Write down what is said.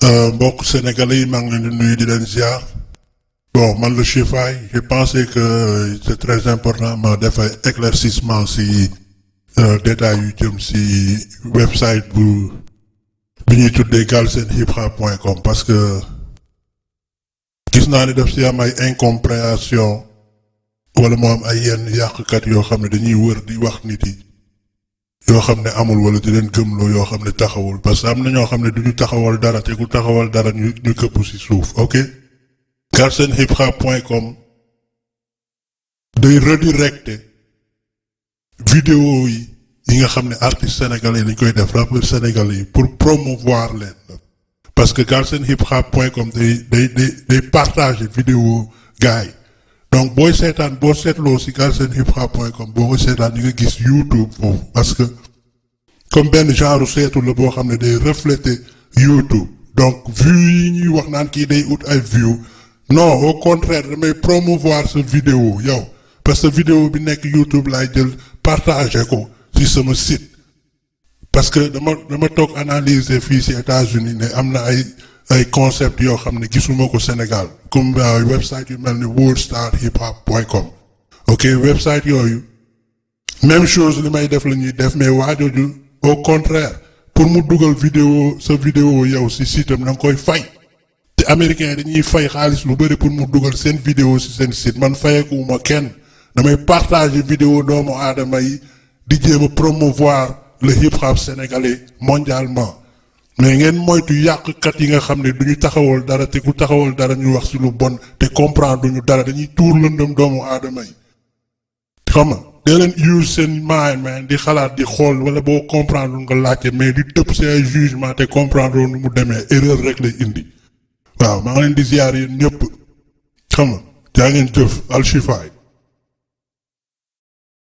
mbokk sénégalais yi maa ngi leen di nuyu di leen ziar bon man la Chifaay j'ai pensé que c'est très important ma def ay éclaircissement si détails yu jëm si website bi ñuy tuddee galsenhiphop.com parce que gis naa ni daf si am ay incompréhension wala moo am ay yenn yàqkat yoo xam ne dañuy wër di wax nit yi yoo xam ne amul wala di leen gëmloo yoo xam ne taxawul parce que am na ñoo xam ne duñu taxawal dara te ku taxawal dara ñu këpp si suuf ok galsenhiphop.com day redirecter vidéo yi nga xam ne artistes sénégalais yi dañ koy def rappeurs sénégalais yi pour promouvoir leen parce que galsenhiphop.com day partager vidéo gars yi donc booy seetaan boo seetloo si galsenhiphop.com boo ko seetaan di nga gis YouTube foofu parce que comme benn genre seetu la boo xam ne day refléter YouTube donc vues yi ñuy wax naan kii day ut ay vues non au contraire damay promouvoir sa vidéo yow parce que vidéo bi nekk YouTube laay jël partager ko ci sama site parce que dama toog analyser fii ci États-Unis ne am na ay concept yoo xam ne gisuma ko Sénégal comme website yu mel ni worldstarhiphop.com ok website yooyu même chose li may def la ñuy def mais waajooju au contraire pour mu dugal sa vidéo yow ci site am da nga koy fay te américains dañuy fay xaalis lu bëri pour mu dugal seen vidéo ci seen site man fayekuwuma kenn damay partager vidéo doomu aadama yi di jéem a promouvoir le hip hop sénégalais mondialement mais ngeen moytu yàqkat yi nga xam ne duñu taxawal dara te ku taxawal dara ñu wax ci lu bon te comprendre duñu dara dañuy tuur lëndëm doomu aadama yi xam nga dee leen use seen mind man di xalaat di xool wala boo comprendre nga laajte mais di tëb ci ay jugement te comprendre nu mu demee erreur rek lay indi waaw maa ngi leen di ziar yéen ñëpp xam nga jaa ngeen jëf Al Chifaay